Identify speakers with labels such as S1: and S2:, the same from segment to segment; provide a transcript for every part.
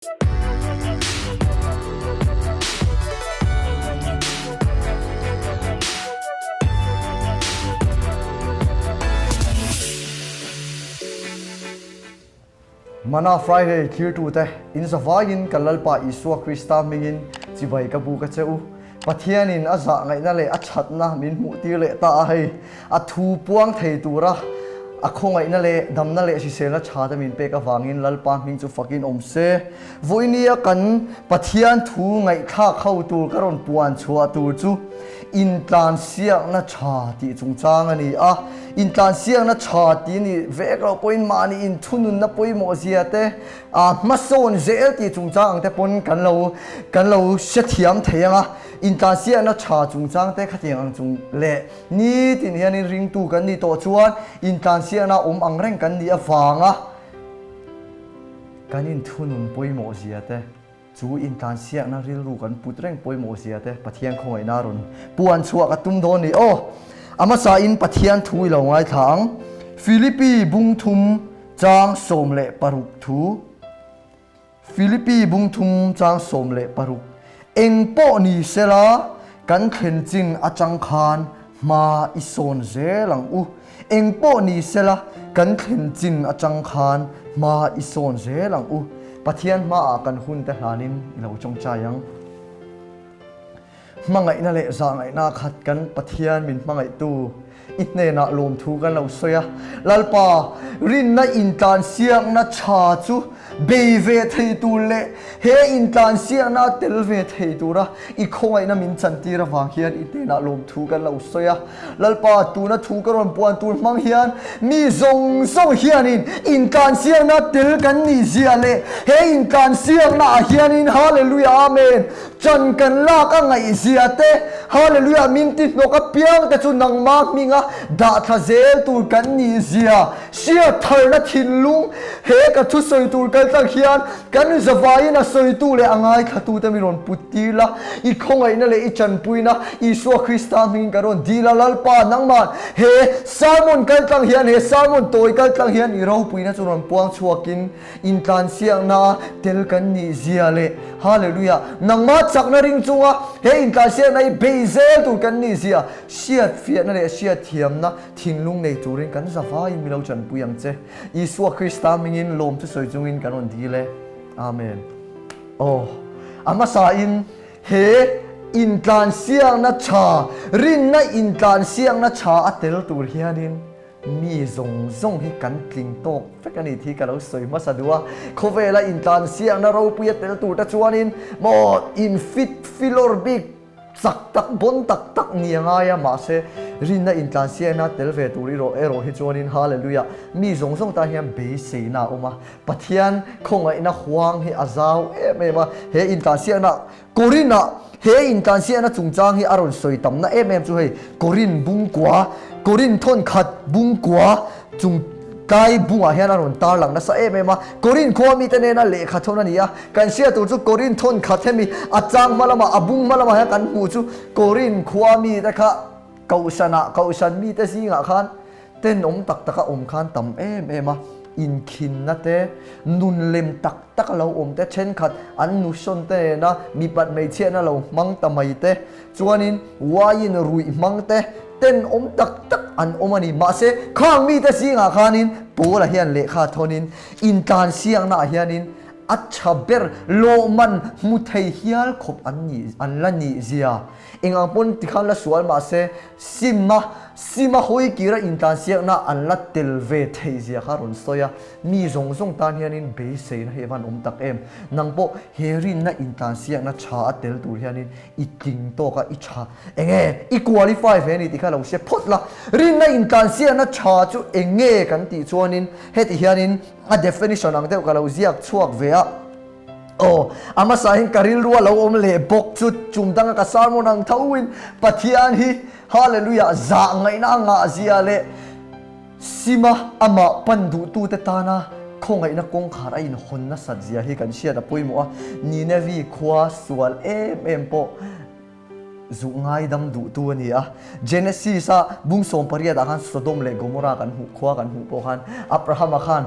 S1: Mana Friday thirtute in zavaiin kan Lalpa Isua Krista hmingin chibai ka buk a che u. Pathianin a zah ngaihna leh a thatna min hmuhtir leh ta a, hei a thu puang thei tura a khawngaihna leh damna leh hriselna tha te min pek avangin Lalpa hming chu fakin awm se. Vawinia kan Pathian thu ngaihthlak ho tur ka rawn puan chhuah tur chu intlansiakna tha tih chungchang a ni a. Intlansiakna tha tih nih vek loh pawhin mahni inthununna pawimawh zia te, a hmasawn zel tih chungchang ang te pawn kan lo kan lo hrethiam thei ang a. Intlansiakna tha chungchang te khatiang ang chung leh nitin hianin ringtu kan nih tawh chuan intlansiakna awm ang reng kan nih avanga, Kan inthunun pawimawh zia te, chu intlansiakna rilru kan put reng pawimawh zia te Pathian khawngaihna a rawn puan chhuah ka tum dawn ni aw. A hmasain Pathian thu i lo ngaithla ang. Philippi bungthum chang 16 thu. Philippi bungthum chang 16 Eng pawh ni sela kan thlen chin atang khan hma i sawn zel ang u. Eng pawh ni sela kan thlen chin atang khan hma i sawn zel ang u. Pathian hmaah kan hun te hlanin i lo tawngtai ang. Hmangaihna leh zahngaihna khat kan Pathian min hmangaihtu i hnenah lawmthu kan lo sawi a. Lalpa, rinna intlansiakna tha chu bei ve thei tur leh he intlansiakna a tel ve thei tura i khawngaihna min chantir avang hian i hnenah lawmthu kan lo sawi a. Lalpa, tuna thu ka rawn puan tur hmang hian mi zawng zawng hianin intlansiakna tel kan nih zia leh he intlansiakna ah hianin Hallelujah Amen chan kan lak a ngaih zia te, Hallelujah min ti hnawk apiang te chu nangmah hminga dah thla zel tur kan nih zia hriat tharna thinlung he ka thusawi tur kaltlang hian kan zavaiin a sawitu leh a ngaithlatute mi rawn put tir la, i khawngaihna leh i tanpuina Isua Krista hmingin ka rawn dil a, Lalpa nangmah he sermon kaltlang hian, he sermon tawi kaltlang hian i ropuina chu rawn puang chhuakin intlansiakna tel kan nih zia leh Hallelujah nangmah chakna ring chunga he intlansiakna i bei zel tur kan nih zia hriatfiahna leh hriatthiamna thinlung nei turin kan zavaiin mi lo tanpui ang che. Isua Krista hmingin lawm chu sawi chungin kan rawn dil e. Amen. Aw, a hmasain he intlansiakna tha, rinna intlansiakna tha a tel tur hianin mi zawng zawng hi kan tling tawk vek a ni tih ka lo sawi hmasa duh a. Khawvela intlansiakna ropui a tel tur te chuanin maw in fit filawr bik Chak tak, bon tak tak ni a ngai a, mahse rinna intlansiakna tel ve tur erawh erawh hi chuanin Hallelujah, mi zawng zawng tan hian beiseina a awm a, Pathian khawngaihna huang hi a zau em em a, he intlansiakna Korin-ah he intlansiakna chungchang hi a rawn sawi tamna em em chu hei Korin bungkua, Korin thawnkhat bungkua chung Tlai bungah hian a rawn tar lang nasa em em a, Korin khua mite nena lehkha thawn a ni a, kan hriat tur chu Korin thawn khat hemi a chang hma lamah a bung hma lamah hian kan hmuh chu Korin khua mite kha kohhranah kohhran mite zingah khan tenawm tak taka awm khan tam em em a, inkhinna te, nun lem tak tak a lo awm te, thenkhat an nuhrawn te nena mipat hmeichhiatna lo hmang ta mai te, Chuanin wine ruih hmang te tenawm tak tak an awm a ni. Mahse, khang mite zingah khanin Paula hian lehkha thawnin intlansiaknaah hianin a tha ber lawhman hmu thei hial khawp an nih an la nih zia. Eng ang pawn tikhan la sual mahse sima sima hawi kira intlansiakna an la tel ve theih zia kha a rawn sawi a. Mi zawng zawng tan hianin beiseina hi a van awm tak em? Nang pawh he rinna intlansiakna tha a tel tur hianin i tling tawk a, i tha enge i qualify ve a ni tih kha lo hre phawt la. Rinna intlansiakna tha chu enge kan tih chuanin heti hianin a definition ang deuh ka lo ziak chhuak ve a. Aw, a hmasa hian ka rilru a lo awm leh bawk chu chum danga ka sermon ang thoin Pathian hi Hallelujah zah ngaihna a ngah zia leh Sima amah pan duhtute tana khawngaihna kawngkhar a inhawn nasat zia hi kan hriat a pawimawh a, Ninevi khua sual em em pawh zuh ngaidam duhtu a ni a. Genesis-a bung 18 ah khan Sodom leh Gomorrah kan hmuh khua kan hmuh pawh khan Abrahama khan.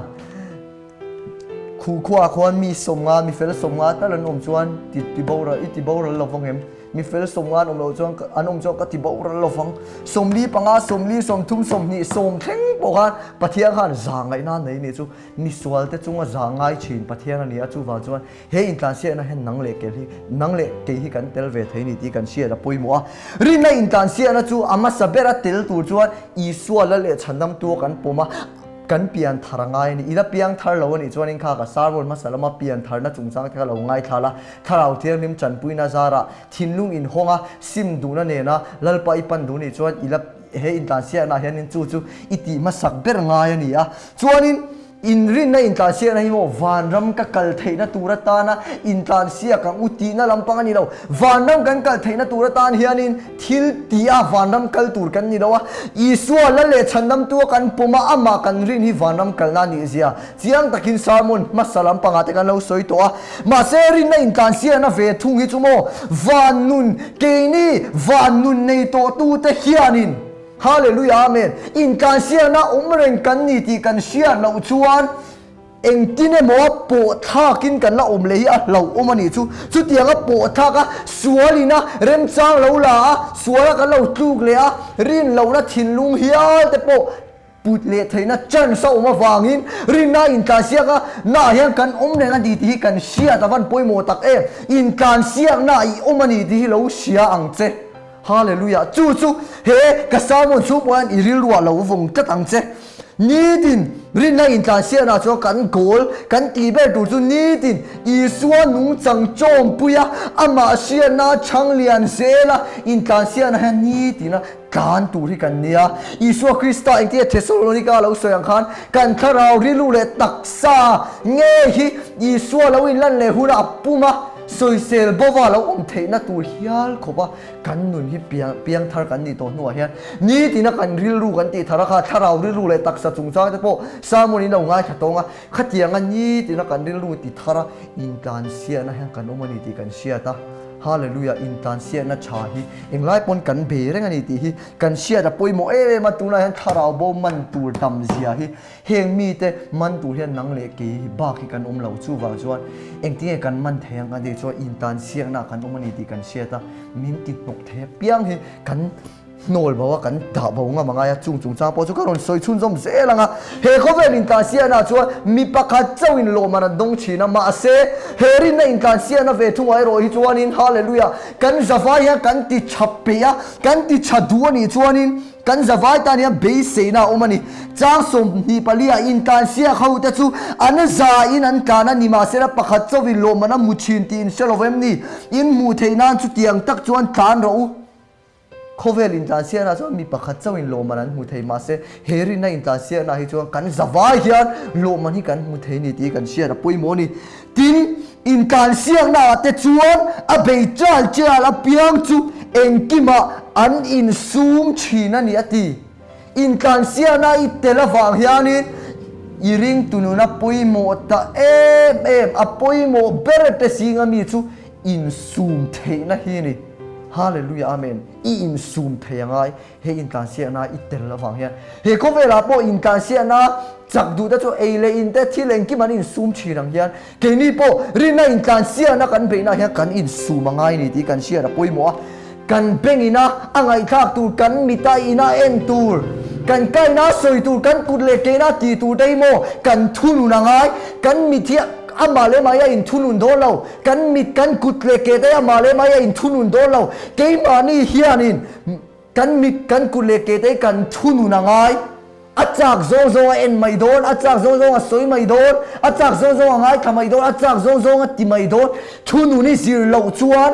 S1: Khu khuaah khuan mi 50, mi fel 50 tal an awm chuan ti ti boral i ti boral lo vang em? Mi fel 50 an awm loh chuan an awm chuan ka ti boral lo vang. 45, 40, 30, 20, 10 thleng pawh khan Pathian khan za ngaihna a nei nih chu. Mi sualte chunga za ngai thin Pathian a ni a, chuvang chuan he intlansiakna hian nang leh kel hi nang leh kei hi kan tel ve thei ni tih kan hriat a pawimawh a. Rinna intlansiakna chu a hmasa bera tel tur chuan Isua la leh chhandamtu a kan pawm a, kan pian thar a ngai a ni. I la piang thar lo a nih chuanin kha ka sermon hmasa lama pian tharna chungchang te kha lo ngaithla la, Thlarau Thianghlim tanpuina zarah thinlung inhawng a, sim duhna nena Lalpa i pan duh nih chuan i la he intlansiaknaah hianin chu chu i tih hmasak ber ngai a ni a. Chuanin inrinna intlansiakna hi maw vanram ka kal theihna tur atana intlansiak ang u tihna lampang a ni lo. Vanram kan kal theihna tur atan hianin thil tih a vanram kal tur kan ni lo a. Isua la leh chhandamtu a kan pawm a, amah kan rin hi vanram kalna a nih zia chiang takin sermon hmasa lampangah te kan lo sawi tawh a. Mahse rinna intlansiakna ve thung hi chu maw van nun keini van nun nei tawhtute hianin Hallelujah Amen intlansiakna awm reng kan ni tih kan hriat loh chuan engtin emaw a pawh thlakin kan la awm leh hi a hlauhawm a nih chu. Chutiang a pawh thlak a sualin a remchang lo la a suala kan lo tluk leh a rin lohna thinlung hial te pawh Put leh theihna chance a awm avangin rinna intlansiak a naah hian kan awm reng a ni tih hi kan hriat a van pawimawh tak em. Intlansiakna i awm a ni tih hi lo hria ang che. Hallelujah! Chu chu he ka sermon chhung pawh hian i rilruah lo vawng tlat ang che. Nitin rinna intlansiaknaah chuan kan goal kan tih ber tur chu nitin Isua nungchang chawmpui a, amah hriatna chhang lian zela intlansiakna hian nitina Tlan tur hi kan nia. Isua Krista engtia Thesalonika lo sawi ang khan kan thlarau rilru leh taksa nge hi Isua lo inlan leh huna a pum a, sawisel bova lo awm theihna tur hial khawp a kan nun hi piang piangthar kan nih tawh hnuah hian nitina kan rilru kan tih thar a kha thlarau rilru leh taksa chungchang te pawh sermon in lo ngaithla tawng a, khatianga nitina kan rilru ti thar a intlansiahna hian kan awm a ni tih kan hriat a. Hallelujah, intlansiakna tha hi englai pawn kan be reng a ni tih hi kan hriat a pawimawh em em a, tunah hian thlarau bo man tur tam zia hi heng mite man tur hian nang leh kei hi bak hi kan awm lo, chuvang chuan engtinge kan man thei ang kan tih chuan intlansiakna kan awm a ni tih kan hriat a, min ti hnawk thei apiang hi kan Hnawl bo a kan dah bo ngam a ngai a, chung chungchang pawh chu ka rawn sawi chhunzawm zel ang a. He khawvel intlansiahna chuan mi pakhat chauhin lawmman an dawng thin a, mahse he rinna intlansiahna ve thungah erawh hi chuanin Hallelujah kan zavai hian kan ti tha peih a, kan ti tha duh a nih chuanin kan zavai tan hian beiseina a awm a ni. Chang 24 ah intlansiak ho te chu an zain an tlan a ni, mahsela pakhat chauhin lawmman a hmu thin tih in hre lo em ni? In hmuh theih nan chutiang tak chuan tlan rawh u. Khawvel intlansiaknaah chuan mi pakhat chauhin lawmman an hmu thei, mahse he rinna intlansiaknaah hi chuan kan zavai hian lawmman hi kan hmu thei ni tih kan hriat a pawimawh a ni. Tin, intlansiaknaah te chuan a bei chial chial apiang chu engkimah an insum thin a ni a ti. Intlansiakna i tel avang hianin i ringtu nuna pawimawh ta em em, a pawimawh ber te zinga mi chu insum theihna hi a ni. Hallelujah Amen. I insum thei a ngai he intlansiakna i tel avang hian. He khawvelah pawh intlansiakna chak duh te chu ei leh in te thil engkim an insum thin ang hian keini pawh rinna intlansiakna kan beihna hian kan insum a ngai ni tih kan hriat a pawimawh a. Kan bengina a ngaihthlak tur, kan mita ina en tur, kan kaina sawi tur, kan kut leh keina tih tur te hi maw kan thunun a ngai. Kan mit hi amah leh mahhi a inthunun dawn lo, kan mit, kan kut leh ke te hi amah leh mahhi a inthunun dawn lo. Keimahni hianin kan mit, kan kut leh ke te hi kan thunun a ngai. A chak zawng zawng a en mai dawn, a chak zawng zawng a sawi mai dawn, a chak zawng zawng a ngaithla mai dawn, a chak zawng zawng a ti mai dawn. Thunun i zir loh chuan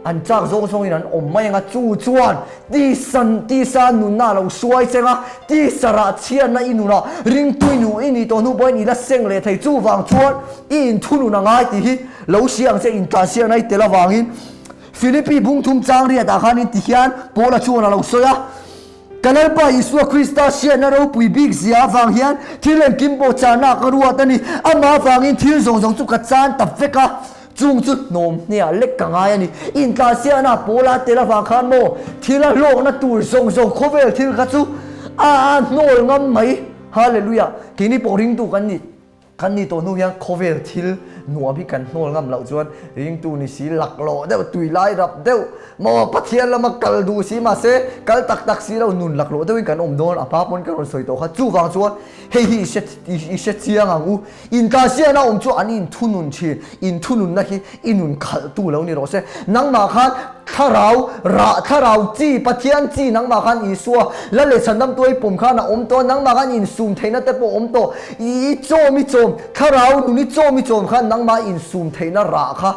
S1: an chak zawng zawngin an awm mai ang a, chu chuan tisa tisa nunna a lo hruai cheng a, tisa rah chhiatna i nunah ringtui nu i nih tawh hnu pawhin i la seng leh thei. Chuvang chuan i inthunun a ngai tih hi lo hria ang che, intlansiakna i tel avangin Philippi bungthum chang riatah khanin tihian Paula chuan a lo sawi a. Ka Lalpa Isua Krista hriatna ropui bik zia avang hian thil engkim pawh chahna ka ruat a ni. Amah avangin thil zawng zawng chu ka chan ta vek a, chung chu hnawm hneah lek ka ngai a ni. Intlansiakna pawla tel avang khan maw thil a hlawkna tur zawng zawng khawvel thil kha chu a a hnawl ngam mai. Hallelujah! Keini pawh ringtu kan ni. Kan nih tawh hnu hian khawvel thil nuam hi kan hnawl ngam loh chuan ringtu ni si laklawh deuh, tui lai rap deuh maw Pathian lama kal duh si mahse kal tak tak si lo nun laklawh deuhin kan awm dawn a hma pawn ka rawn sawi tawh kha. Chuvang chuan hei hi i hre chiang ang u. Intlahsiahna awm chu an inthunun thin. Inthununna hi i nun khalhtu lo ni rawh se. Nangmah khan thlarau rah, thlarau chi, Pathian chi nangmah khan Isua la leh chhandamtu i pawm khan a awm tawh a, nangmah khan insum theihna te pawh a awm tawh. I chawm i chawm, thlarau nun i chawm i chawm khan nangmah insum theihna rah kha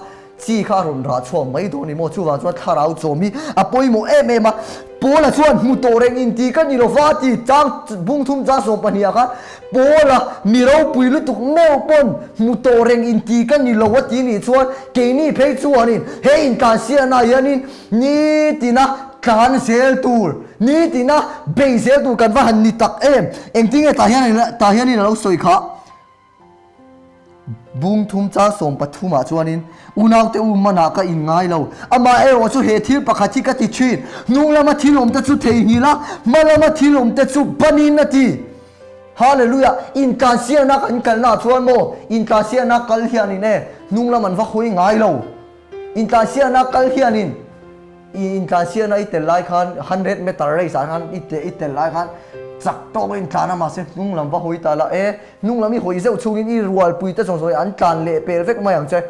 S1: Chi kha a rawn rah chhuak mai dawn ni maw? Chuvang chuan thlarau chawm hi a pawimawh em em a. Paula chuan hmu tawh reng inti ka ni lova a ti. Chang bung thum chang 12 ah khan Paula mi ropui lutuk meuh pawn hmu tawh reng inti ka ni lo a ti nih chuan keini phei chuanin he intlansiahna hianin nitina tlan zel tur, nitina bei zel tur kan va han ni tak em? Engtinge tah hian tah hianin a lo sawi khah? Bung thum chang 13 ah chuanin, Unaute u manah ka in ngai lo. Amah erawh chu he thil pakhat hi ka ti thin, hnung lama thil awmte chu theihnghilh a, hma lama thil awmte chu banin a ti. Hallelujah! Intlansiakna kan kalnaah chuan maw, intlansiakna kal hianin e, hnung lam an va hawi ngai lo. Intlansiakna kal hianin I intlansiakna i tel lai khan 100 meter race ah khan i i tel lai khan chak tawk a intlan a mahse hnung lam va hawi ta la e hnung lam i hawi zeuh chhungin i rualpui te zawng zawng hi an tlan leh pel vek mai ang che.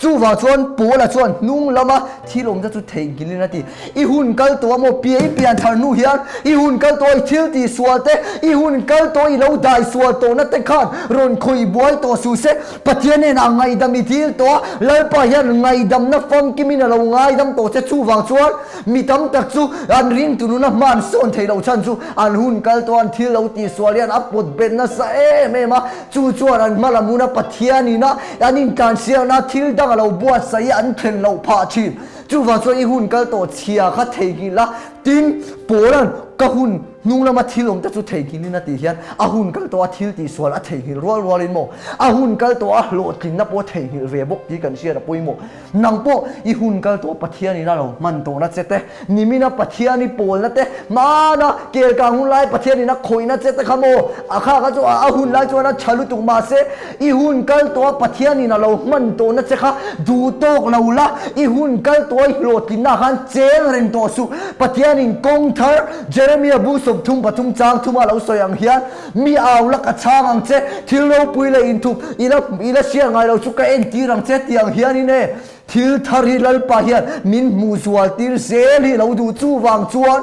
S1: Chuvang chuan Paula chuan hnung lama thil awm te chu theihnghilhin a ti. I hun kal tawh a maw pia i pian thar hnu hian i hun kal tawh a i thil tih sual te i hun kal tawh i lo dai sual tawhna te khan rawn khawih buai tawh suh se. Pathian hnenah ngaihdam i dil tawh a, Lalpa hian ngaihdamna famkimin a lo ngaidam tawh che. Chuvang chuan mi tam tak chu an ringtu nuna hma an sawn theih loh chhan chu an hun kal tawh a, an thil lo tihsual hian a pawt bet nasa em em a. Chu chuan an hma lam huna Pathian ina an intlansiakna thil dang a lo buatsaih hi an thlen loh phah thin. Chuvang chuan i hun kal tawh chhia kha theihnghilh a, tin, Paula'n ka hun Hnung lama thil awm te chu theihnghilhin a tih hian a hun kal tawh a thil tihsual a theihnghilh rual rualin maw a hun kal tawh a hlawhtlinna pawh a theihnghilh ve bawk tih kan hriat a pawimawh. Nang pawh i hun kal tawh Pathianin a lo hman tawhna che te, nimina Pathian i pawlna te, hmana kelkang hun lai Pathianin a khawihna che te kha maw a kha kha chu a hun lai chuan a tha lutuk mahse i hun kal tawh a Pathianin a lo hman tawhna che kha duh tawk lo la, i hun kal tawh a i hlawhtlinna khan cheng reng tawh suh. Pathianin kawng thar Jeremia bu 33 chang thuma lo sawi ang hian, Mi au la ka chhang ang che, thil ropui leh inthup i la i la hriat ngai lo chu ka entir ang che tih ang hianin e, thil thar hi Lalpa hian min hmuh zual tir zel hi lo duh. Chuvang chuan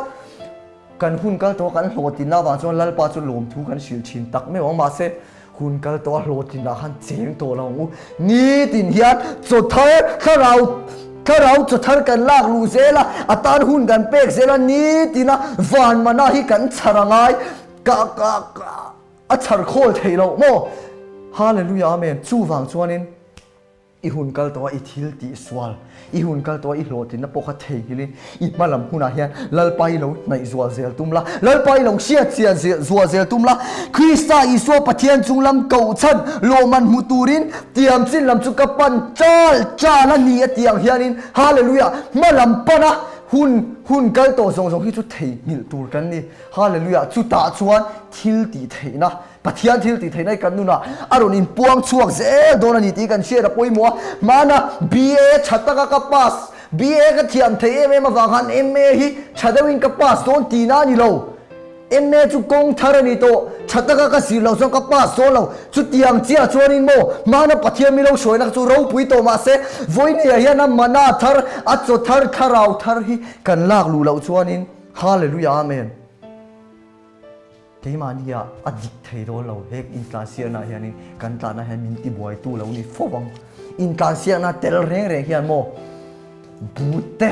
S1: kan hun kal tawh a kan hlawhtlinna avang chuan Lalpa chu lawmthu kan hrilh thin tak meuh ang. Mahse, Hun kal tawh a hlawhtlinah khan cheng tawh lo ang u. Nitin hian chaw thar, thlarau, thlarau chaw thar kan lak luh zel a, a tan hun kan pek zel a, nitina van mana hi kan chhar a ngai, ka, ka, ka, a chhar khawl theih loh maw? Hallelujah Amen. Chuvang chuanin. I hun kal tawh a i thil tih sual, i hun kal tawh a i hlawhtlinna pawh kha theihnghilhin i hma lam hunah hian Lalpa i lo hnaih zual zel tum la, Lalpa i lo hriat chian zual zel tum la, Krista Isua Pathian chung lam kohchhan lawmman hmu turin tiam chin lam chu ka pan chal chal a ni a tih ang hianin Hallelujah hma lam pana hun hun kal tawh zawng zawng hi chu theihnghilh tur kan ni. Hallelujah chutah chuan thil tih theihna Pathian thil tih theihna hi kan nunah a rawn inpuang chhuak zel dawn a ni tih kan hriat a pawimawh a. Hmana BA tha taka ka pass, BA ka thiam thei em em avang khan MA hi tha deuhin ka pass dawn tihna a ni lo. MA chu kawng thar a ni tawh, tha taka ka zir loh chuan ka pass dawn lo. Chutiang chiah chuanin maw, hmana Pathian mi lo hruaina kha chu ropui tawh mahse, vawinia hian a mana thar, a chaw thar, thlarau thar hi kan lak luh loh chuanin Hallelujah Amen. Keimahni ah a dik thei dawn lo, he intlansiakna ah hianin kan tlanna hian min tibuaitu lo ni fo ang. Intlansiakna tel reng reng hian maw but te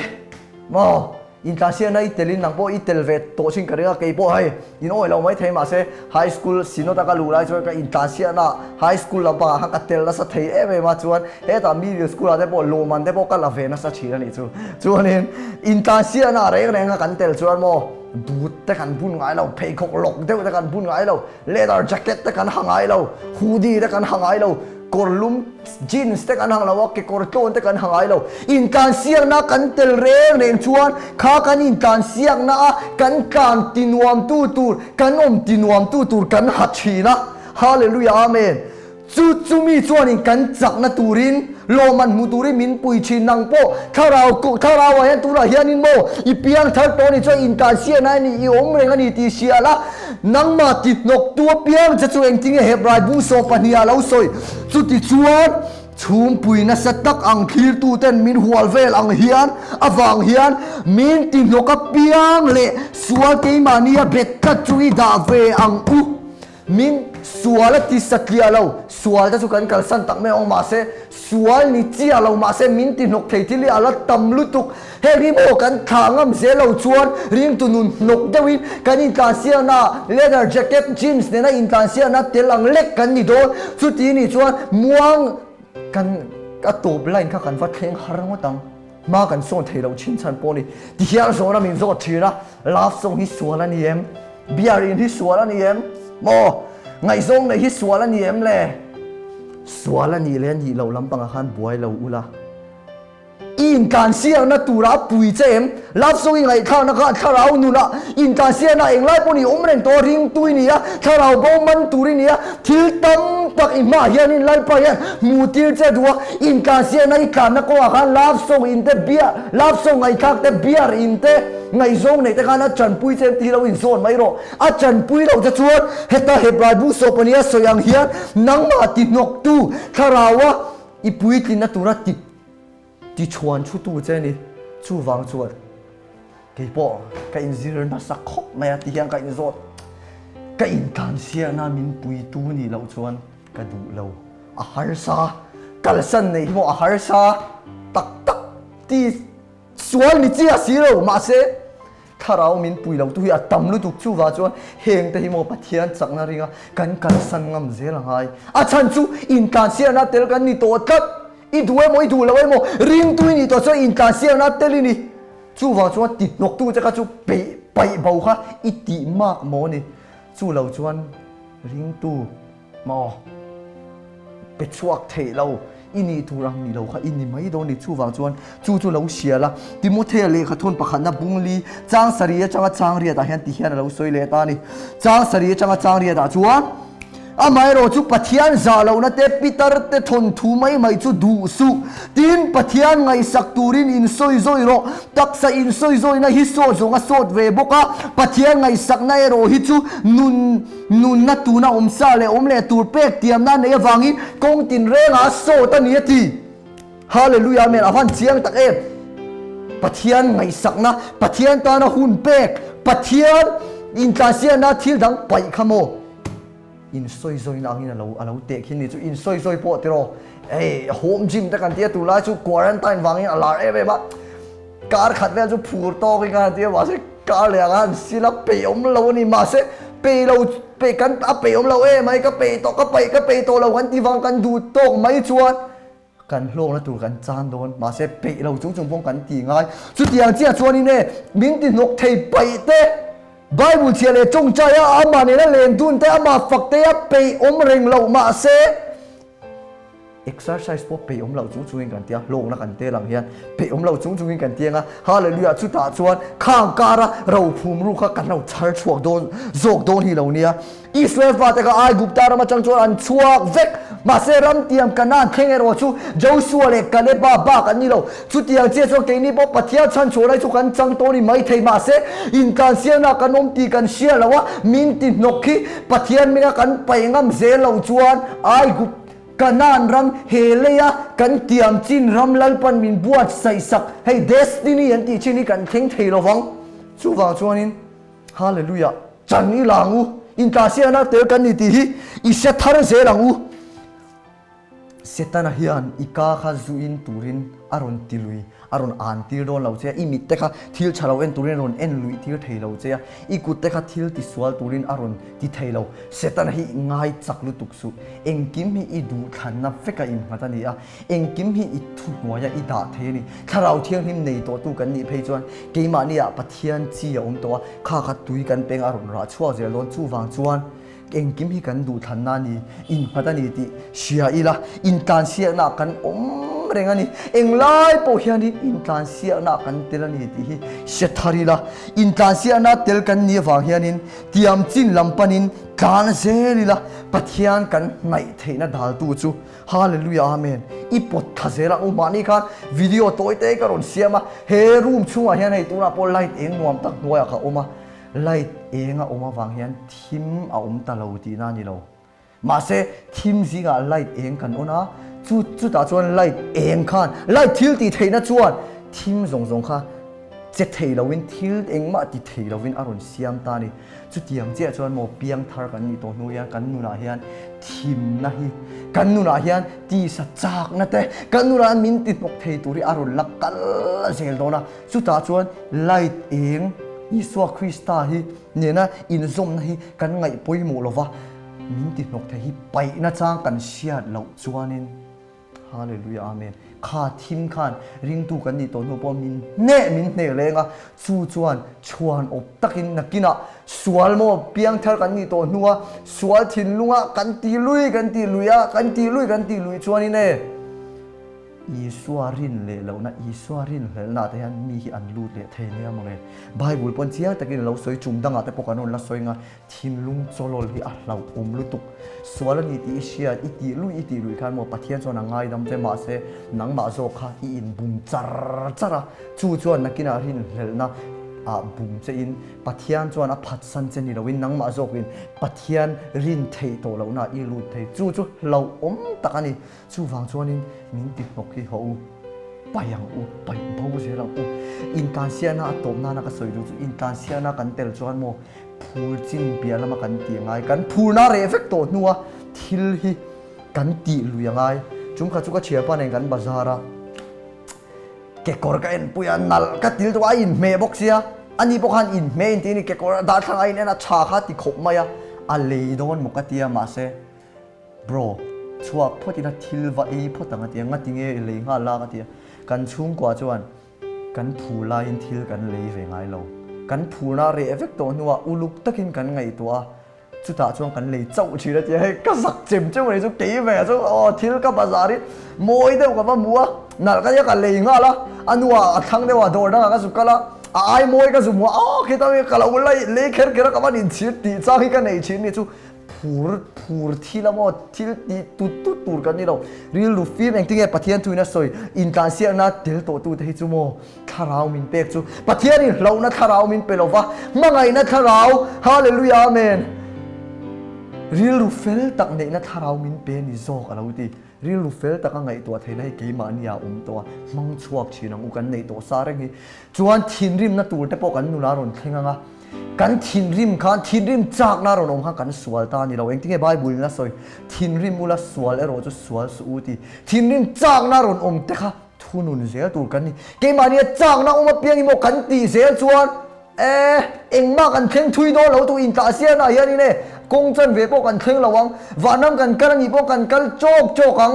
S1: maw intlansiakna i telin nang pawh i tel ve tawh chin ka ring a, kei pawh hei in awih lo mai thei mahse high school synod a ka luh lai chuan ka intlansiakna high school lampangah khan ka tel nasa thei em em a, chuan hetah middle school ah te pawh lawmman te pawh ka la ve nasa thin a nih chu. Chuanin intlansiakna reng reng a kan tel chuan maw Boot te kan bun ngai lo, pheikhawk lawk deuh te kan bun ngai lo, leather jacket te kan ha ngai lo, hoodie te kan ha ngai lo, kawrlum jeans te kan ha lo a, kekawr tlawn te kan ha ngai lo. Intlansiakna kan tel reng reng chuan kha kan intlansiakna a kan tlan tinuamtu tur, kan awm tinuamtu tur kan ha thin a. Hallelujah Amen. Chu chumi chuanin kan chakna turin lawmman hmu turin min pui thin. Nang pawh thlarau thlarauah hian tunah hianin maw i piang thar tawh a nih chuan intansiahna a ni, i awm reng a ni tih hria la, nangmah ti hnawktu apiang che chu engtinge Hebrai bung 12 ah lo sawi. Chuti chuan chhungpui nasa tak ang thlirtuten min hual vel ang hian avang hian min ti hnawk apiang leh sual keimahnia bet tlat chu i dah ve ang u. Min sual a ti satliah lo, sual te chu kan kalsan tak mai ang mahse sual ni chiah lo mahse min ti hnawk thei thil hi a la tam lutuk. Heng hi maw kan thlah ngam zel lo chuan ringtu nun hnawk deuhin kan intlansiakna leather jacket, jeans nena intlansiakna tel ang lek kan ni dawn. Chuti nih chuan muang kan a tawp line kha kan va thleng har ngawt ang. Hma kan sawn thei lo thin chhan pawh a ni. Tihian zawhna min zawt thin a, love song hi sual a ni em? Beer in hi sual a ni em? Maw? Ngaihzawng neih hi sual a ni em le? Sual a nih leh a nih loh lampangah khan buai lo ula. I intlansiakna tura a pui che em? Love song i ngaihthlakna kha thlarau nunah intlansiakna englai pawh ni awm reng tawh a, ringtu i ni a, thlarau bo man tur i ni a, thil tam tak i hmaah hianin Lalpa hian hmuh tir che duh a, intlansiakna i tlanna kawngah khan love song in te beer, love song ngaihthlak te, beer in te, ngaihzawng neih te khan a chanpui che em tih lo inzawn mai rawh. A chanpui loh te chuan heta Hebrai bu sawpania sawi ang hian nangmah tihnawktu thlaraua i puitlinna tura ti Tichuan thutu che ni, chuvang chuan keipawh ka inzir nasa khawp mai a ti hian ka inzawt. Ka intlansiakna min puitu nih loh chuan ka duh lo. A harsa, kalsan neih hi maw a harsa tak tak ti sual ni chiah si lo mahse Thlarau min pui lo tu hi a tam lutuk chuvah chuan heng te hi maw Pathian chakna ringa kan kalsan ngam zel a ngai. A chhan chu intlansiakna tel kan ni tawh tlat. I duh emaw i duh lo emaw ringtu i nih tawh chuan intlansiakna tel i ni. Chuvang chuan ti hnawktu che kha chu peih paih bo kha i tih mak maw ni. Chu lo chuan ringtu maw pe chhuak theih lo i nih tur ang ni lo kha i ni mai dawn ni. Chuvang chuan chu chu lo hrial a, Timothea lehkha thawn pakhatna bungli chang sarih atanga chang riatah hian ti hian a lo sawi leh ta a ni. Chang sarih atanga chang riatah chuan Amaherawh chu Pathian zah lohna te pitar te thawnthu mai mai chu duh suh. Tin, Pathian ngaihsak turin insawi zawi rawh. Taksa insawi zawina hi sawt zawng a sawt ve bawk a, Pathian ngaihsakna erawh hi chu nun nunna tuna awm sa leh awm leh tur pek tiamna a neih avangin kawng tinrengah a sawt a ni a ti. Hallelujah Amen a van chiang tak em. Pathian ngaihsakna, Pathian tana hun pek, Pathian intlansiakna thil dang paih kha maw? Insawi zawina angin a lo a lo teh khin ni chu insawi zawi pawh tiraw hei home gym te kan tia tunlai chu quarantine vangin a lar em em a kar khat vel chu phur tawkin kan han tia mahse kar leh ang a han sil a peih awm lo a ni mahse peih lo peih kan a peih awm lo em mai ka peih tawh ka paih ka peih tawh lo kan tih vang kan duh tawk mai chuan Kan hlawkna tur kan chan dawn, mahse peih lo chung chung pawh kan ti ngai. Chutiang chiah chuanin e, min ti hnawk thei paih te, Bible chhiah leh tawngtai a amah nena len dun te, amah fak te a peih awm reng loh mahse exercise pawh peih awm lo chung chungin kan tia, hlawkna kan tel ang hian peih awm lo chung chungin kan tiang a, Hallelujah chutah chuan khang kara rophum ru kha kan lo chhar chhuak dawn zawk dawn hi lo nia. Israel fate kha Aigupta ram atang chuan an chhuak vek. Mahse ram tiam Kanaan thleng erawh chu Josua leh Kaleba bak an ni lo. Chutiang chiah chuan keini pawh Pathian chhan chhuah lai chu kan chang tawh a ni maithei. Mahse intlansiakna kan awm tih kan hria lo a, min ti hnawk hi Pathian hminga kan paih ngam zel lo chuan Aigup Kanaan ram he leia kan tiam chin ram Lalpan min buatsaih sak hei destiny an tih chin hi kan thleng thei lo vang. Chuvang chuanin. Hallelujah! Chan i la ang u, intlansiakna tel kan ni tih hi i hre thar zel ang u. Setana hian i ka kha zuin turin a rawn ti lui, a rawn an tir dawn lo che a, i mit te kha thil tha lo en turin a rawn en luih tir thei lo che a, i kut te kha thil ti sual turin a rawn ti thei lo. Setana hi ngai chak lutuk suh. Engkim hi i duhthlanna veka innghat a ni a, Engkim hi i thuhnuaia i dah thei a ni. Thlarau Thianghlim nei tawhtu kan nih phei chuan keimahniah Pathian chi a awm tawh a, kha kha tui kan peng a rawn rah chhuak zel dawn. Chuvang chuan engkim hi kan duhthlanna a ni, innghat a ni tih hria ila, intlansiaknaah kan awm. awm reng a ni. Englai pawh hianin intlansiakna ah kan tel a ni tih hi hre thar ila. Intlansiakna tel kan nih avang hianin tiam chin lam panin tlan zel ila Pathian kan hnaih theihna daltu chu Hallelujah Amen. I pawt thla zel ang u. Mahni khan video tawi te ka rawn siam a, he room chhungah hian hei tunah pawh light eng nuam tak hnuaiah ka awm a, light eng a awm avang hian thim a awm ta lo tihna a ni lo. Mahse thim zingah light eng kan on a, chu chutah chuan light eng khan light thil tih theihna chuan thim zawng zawng kha che thei loin thil engmah ti thei loin a rawn siam ta a ni. Chutiang chiah chuan maw piang thar kan nih tawh hnu hian kan nunah hian thimna hi kan nunah hian tisa chakna te kan nunah hian min ti hnawk thei tur hi a rawn la kal zel dawn a. Chutah chuan light eng Isua Krista hi nena inzawmna hi kan ngaih pawimawh lova min ti hnawk thei hi paihna chang kan hriat loh chuanin Hallelujah Amen. Kha thim khan ringtu kan nih tawh hnu pawh min hneh min hneh leng a, chu chuan chhuan awp takin nakinah sual maw piangthar kan nih tawh hnua sual thinlunga kan ti lui kan ti lui a, kan ti lui kan ti lui chuanin e Isua rin leh lohna Isua rin hlelhna te hian mi hi an lut leh thei nia mawle. Bible pawn chiang takin a lo sawi chum dangah te pawh kan rawn la sawi nga Thinlung chawlawl hi a hlauhawm lutuk. Sual a ni tih i hriat, i tih luih i tih luih khan maw Pathian chuan a ngaidam che mahse nangmah zawk kha i inbum char char a, chu chuan nakinah rinhlelhna ah bum che in Pathian chuan a phatsan che ni loin nangmah zawkin Pathian rin theih tawh lohna ah i lut thei. Chu chu hlauhawm tak a ni. Chuvang chuanin min ti hnawk hi haw u, paih ang u, paih bo zel ang u. Intlansiahna a tawp nana ka sawi duh chu intlansiahna kan tel chuan maw phur chin piah lama kan tih a ngai, kan phurna reh vek tawh hnua thil hi kan tih lui a ngai. Chung kha chu ka thianpa nen kan bazar a, kekawr ka enpui a, nalh ka til tawh a, a inhmeh bawk sia, ani pawh khan inhmeh inti a ni, kekawr a darthlalang a in en a, tha kha ti khawp mai a, a lei dawn maw ka tia mahse, Bro, chhuak phawt ila thil va ei phawt ang a ti a, ngati nge i lei nghal la ka ti a, kan chhungkua chuan kan phur laiin thil kan lei ve ngai lo, kan phurna reh vek tawh hnuah uluk takin kan ngaihtuah a, chutah chuan kan lei chauh thin a ti a, hei ka zak chem chem a ni chu kei ve chu aw thil ka bazar in mawi deuh ka va hmu a, nalh ka nia ka lei nghal a, a nuah a thlang deuh a dawr dangah ka zu kal a, a ai mawi ka zu hmu a, aw khita mi ka lo lei kher kher a ka van inchhir tih chang hi ka nei thin ni chu. Phur phur thil a maw thil tih tut tut tur kan ni lo. Rilru fim engtin nge Pathian thuin a sawi intlansiakna tel tawh tute hi chu maw thlarau min pek chu Pathianin hlauhna thlarau min pe lova hmangaihna thlarau Hallelujah Amen rilru fel tak neihna thlarau min pe ni zawk a lo ti. Rilru fel taka ngaihtuah theihna hi keimahni ah awm tawh a, hmang chhuak thin ang u kan neih tawh sa reng hi. Chuan thinrimna tur te pawh kan nula rawn thleng ang a, kan thinrim khan thinrim chakna rawn awm khan kan sual ta a ni lo. Engtinge Bible in a sawi? Thinrim ula sual erawh chu sual suh u ti. Thinrim chakna rawn awm te kha thunun zel tur kan ni. Keimahnia chakna awm apiang hi maw kan tih zel chuan E, engmah kan thleng thui dawn lo tu intlah sianah hianin e, kawng chanve pawh kan thleng lo ang, vanram kan kal anih pawh kan kal chawk chawk ang,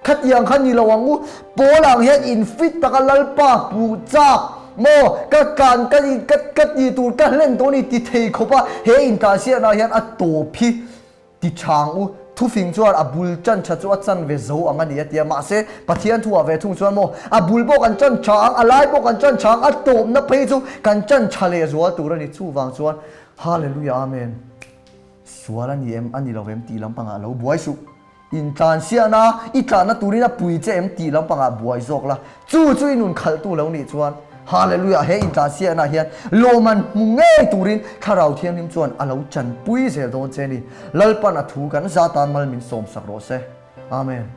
S1: khatiang kha ni lo ang u, pawl ang hian in fit taka Lalpa hmuh chak maw, ka tlan ka ka ka ti tur ka hlen dawn i ti thei khawp a, he intlah sianah hian a tawp hi. Ti chhang u, thufing chuan a bul chan tha chu a chan ve zo ang a ni a ti a, mahse Pathian thu ah ve thung chuan maw a bul pawh kan chan tha ang, a lai pawh kan chan tha ang, a tawpna phei chu kan chan tha leh zual tur a ni, chuvang chuan Hallelujah Amen sual a ni em a ni lo em tih lampangah lo buai suh. Intlansiahna i tlanna turin a pui che em tih lampangah buai zawk la, chu chu i nun khalhtu lo nih chuan Hallelujah he intlansiahna hian lawmman hmu ngei turin Thlarau Thianghlim chuan a lo chanpui zel dawn che ni. Lalpan a thu kan za tan mal min sawmsak rawh se. Amen.